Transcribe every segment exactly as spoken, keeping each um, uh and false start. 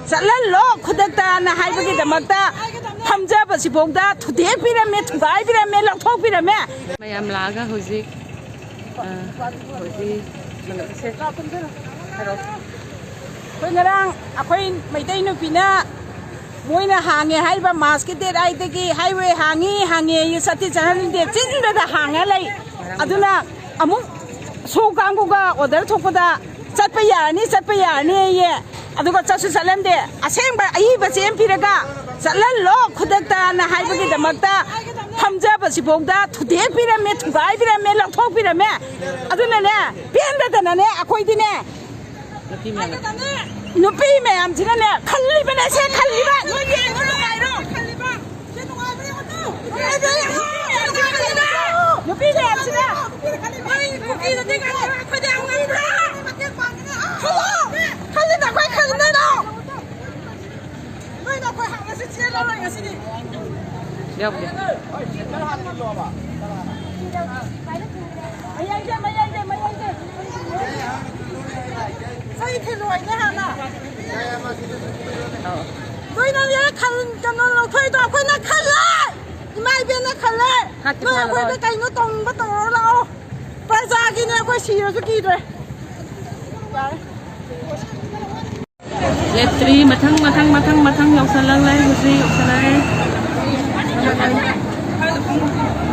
ꯆꯠꯍꯜꯂꯣ ꯈꯨꯗꯛꯇꯅ ꯍꯥꯏꯕꯒꯤꯗꯃꯛꯇ ꯐꯝꯖꯕꯁꯤꯐꯥꯎꯗ ꯊꯨꯗꯦꯛꯄꯤꯔꯝꯃꯦ, ꯊꯨꯒꯥꯏꯕꯤꯔꯝꯃꯦ, ꯂꯧꯊꯣꯛꯄꯤꯔꯝꯃꯦ꯫ ꯃꯌꯥꯝ ꯂꯥꯛꯑꯒ ꯍꯧꯖꯤꯛ, ꯑ, ꯍꯧꯖꯤꯛ ꯑꯩꯈꯣꯏ ꯉꯔꯥꯡ ꯑꯩꯈꯣꯏ ꯃꯩꯇꯩ ꯅꯨꯄꯤꯅ ꯃꯣꯏꯅ ꯍꯥꯡꯉꯦ ꯍꯥꯏꯔꯤꯕ ꯃꯥꯔꯁꯀꯤ ꯗꯦꯠ ꯑꯥꯏꯠꯇꯒꯤ ꯍꯥꯏꯋꯦ ꯍꯥꯡꯉꯤ ꯍꯥꯡꯉꯦ ꯆꯠꯇꯤ ꯆꯠꯍꯟꯗꯦ, ꯆꯤꯟꯗꯗ ꯍꯥꯡꯉ ꯂꯩ꯫ ꯑꯗꯨꯅ ꯑꯃꯨꯛ ꯁꯣ ꯀꯥꯡꯕꯨꯒ ꯑꯣꯔꯗꯔ ꯊꯣꯛꯄꯗ ꯆꯠꯄ ꯌꯥꯔꯅꯤ, ꯆꯠꯄ ꯌꯥꯔꯅꯤꯌꯦ꯫ ꯑꯗꯨꯒ ꯆꯠꯁꯨ ꯆꯠꯍꯟꯗꯦ꯫ ꯑꯁꯦꯡꯕ ꯑꯏꯕ ꯆꯦ ꯑꯃ ꯄꯤꯔꯒ ꯆꯠꯍꯜꯂꯣ ꯈꯨꯗꯛꯇꯅ ꯍꯥꯏꯕꯒꯤꯗꯃꯛꯇ ꯐꯝꯖꯕꯁꯤꯐꯥꯎꯗ ꯊꯨꯗꯦꯛꯄꯤꯔꯝꯃꯦ, ꯊꯨꯒꯥꯏꯕꯤꯔꯝꯃꯦ, ꯂꯧꯊꯣꯛꯄꯤꯔꯝꯃꯦ꯫ ꯑꯗꯨꯅꯅꯦ, ꯄꯦꯟꯗꯗꯅꯅꯦ ꯑꯩꯈꯣꯏꯗꯤꯅꯦ, ꯅꯨꯄꯤ ꯃꯌꯥꯝ꯫ ꯅꯨꯄꯤ ꯃꯌꯥꯝꯁꯤꯅꯅꯦ ꯈꯜꯂꯤꯕꯅꯦ, ꯁꯦ ꯈꯜꯂꯤꯕ꯫ ꯅꯣꯏ ꯌꯦꯡꯉꯣ, ꯅꯨꯡꯉꯥꯏꯔꯣ? ꯅꯨꯄꯤ ꯃꯌꯥꯝꯁꯤꯅ꯫ ꯈꯜꯂꯤꯗ ꯑꯩꯈꯣꯏ ꯈꯜꯂꯤꯗꯅꯣ꯫ ꯅꯣꯏꯅ ꯑꯩꯈꯣꯏ ꯍꯥꯠꯂꯁꯨ ꯆꯦꯜꯂꯔꯣꯏ ꯉꯁꯤꯗꯤ꯫ ꯌꯥꯎꯗꯦ꯫ ꯃꯌꯥꯏꯗ, ꯃꯌꯥꯏꯗ, ꯃꯌꯥꯏꯗ꯫ ꯆꯩ ꯊꯤꯜꯂꯨ ꯍꯥꯏꯅꯦ ꯍꯥꯟꯅ꯫ ꯑꯧ꯫ ꯅꯣꯏꯅ ꯌꯥ ꯈꯜ-, ꯀꯩꯅꯣ ꯂꯧꯊꯣꯛꯏꯗꯣ ꯑꯩꯈꯣꯏꯅ ꯈꯜꯂꯦ꯫ ꯏꯃꯥ ꯏꯕꯦꯟꯅ ꯈꯜꯂꯦ꯫ ꯍꯥꯠꯀꯦ ꯅꯣꯏ ꯐꯥꯜꯂꯔꯣꯏ꯫ ꯑꯩꯈꯣꯏꯗ ꯀꯩꯅꯣ ꯇꯧꯅꯤꯡꯕ ꯇꯧꯔꯣ ꯂꯥꯛꯑꯣ꯫ ꯄ꯭ꯔꯖꯥꯒꯤꯅꯦ, ꯑꯩꯈꯣꯏ ꯁꯤꯔꯁꯨ ꯀꯤꯗ꯭ꯔꯦ꯫ ꯌꯥꯔꯦ꯫ ꯂꯦꯞꯇ꯭ꯔꯤ꯫ ꯃꯊꯪ, ꯃꯊꯪ, ꯃꯊꯪ, ꯃꯊꯪ ꯌꯧꯁꯜꯂꯛꯂꯦ꯫ ꯍꯧꯖꯤꯛ ꯌꯧꯁꯜꯂꯛꯑꯦ꯫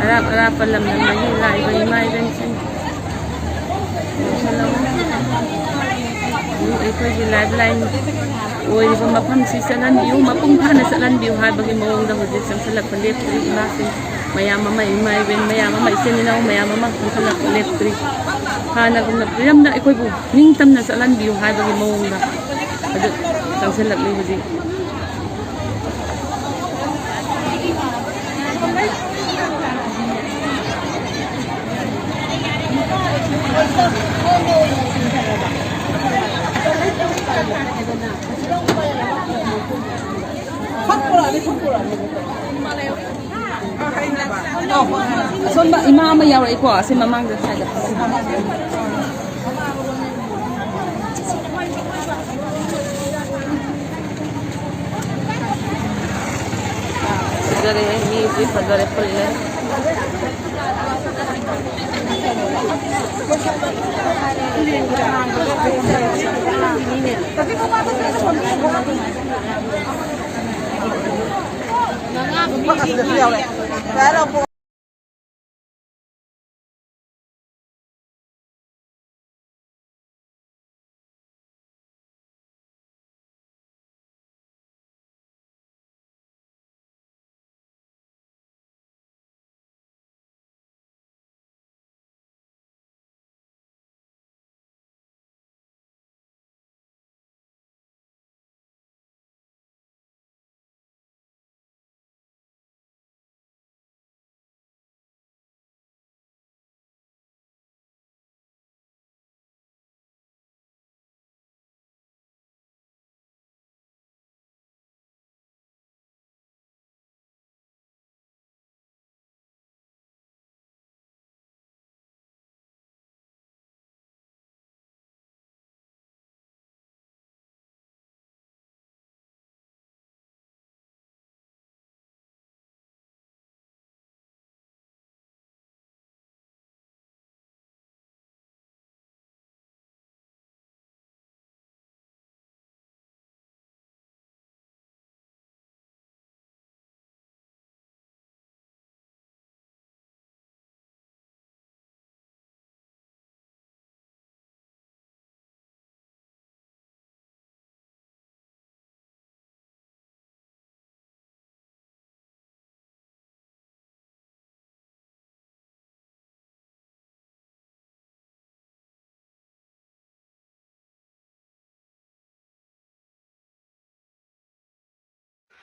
ꯑꯔꯥꯞ ꯑꯔꯥꯞꯄ ꯂꯝ ꯂꯝꯗꯒꯤ ꯂꯥꯛꯏꯕ ꯏꯃꯥ ꯏꯕꯦꯟꯁꯤꯡ꯫ ꯌꯧꯁꯜꯂꯛꯂꯦ꯫ ꯑꯩꯈꯣꯏꯒꯤ ꯂꯥꯏꯐ ꯂꯥꯏꯟ ꯑꯣꯏꯔꯤꯕ ꯃꯐꯝꯁꯤ ꯆꯠꯍꯟꯕꯤꯌꯨ, ꯃꯄꯨꯡ ꯐꯥꯅ ꯆꯠꯍꯟꯕꯤꯌꯨ ꯍꯥꯏꯕꯒꯤ ꯃꯑꯣꯡꯗ ꯍꯧꯖꯤꯛ ꯆꯪꯁꯤꯜꯂꯛꯄ ꯂꯦꯞꯇ꯭ꯔꯤ ꯏꯃꯥꯁꯤꯡ꯫ ꯃꯌꯥꯝ ꯑꯃ, ꯏꯃꯥ ꯏꯕꯦꯟ ꯃꯌꯥꯝ ꯑꯃ, ꯏꯆꯤꯟ ꯏꯅꯥꯎ ꯃꯌꯥꯝ ꯑꯃ ꯆꯪꯁꯤꯜꯂꯛꯄ ꯂꯦꯞꯇ꯭ꯔꯤ꯫ ꯍꯥꯟꯅꯒꯨꯝꯅ ꯐ꯭ꯔꯤꯗꯝꯗ ꯑꯩꯈꯣꯏꯕꯨ ꯅꯤꯡꯇꯝꯅ ꯆꯠꯍꯟꯕꯤꯌꯨ ꯍꯥꯏꯕꯒꯤ ꯃꯑꯣꯡꯗ ꯑꯗꯨ ꯆꯪꯁꯤꯜꯂꯛꯂꯤ ꯍꯧꯖꯤꯛ꯫ ꯑꯁꯣꯝꯗ ꯏꯃꯥ ꯑꯃ ꯌꯥꯎꯔꯛꯏꯀꯣ, ꯑꯁꯤ ꯃꯃꯥꯡꯗ ꯁ꯭ꯋꯥꯏꯗ꯫ ꯐꯖꯔꯦ, ꯐꯨꯜꯂꯦ꯫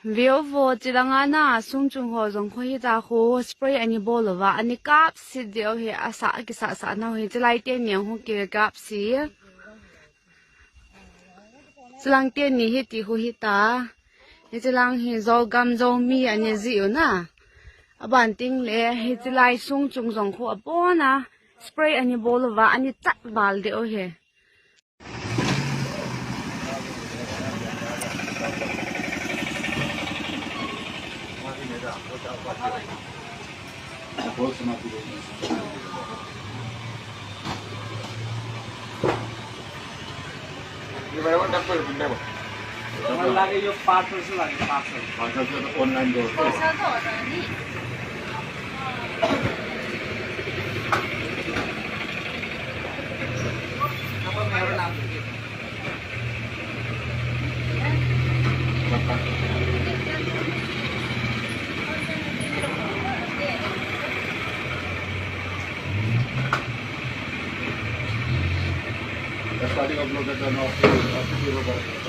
View vo chilanga na sungchung ho jong kho hita kho spray ani bol uva ani kap si deu hi asa kisa sa nau hi chilai teni hung ki kap si. Chilang teni hi ti kho hita. Hi chilang hi Zogam Zomi ani ji u na. Aban ting le hi chilai sungchung jong kho abona spray ani bol uva ani chat val deu hi. ये भाई, वो डब्बे, डब्बे। हमारे लागे जो parcel से लागे, पार्सल। पार्सल से तो ऑनलाइन दो। पार्सल तो होता है, नहीं। That's why they uploaded the not, not the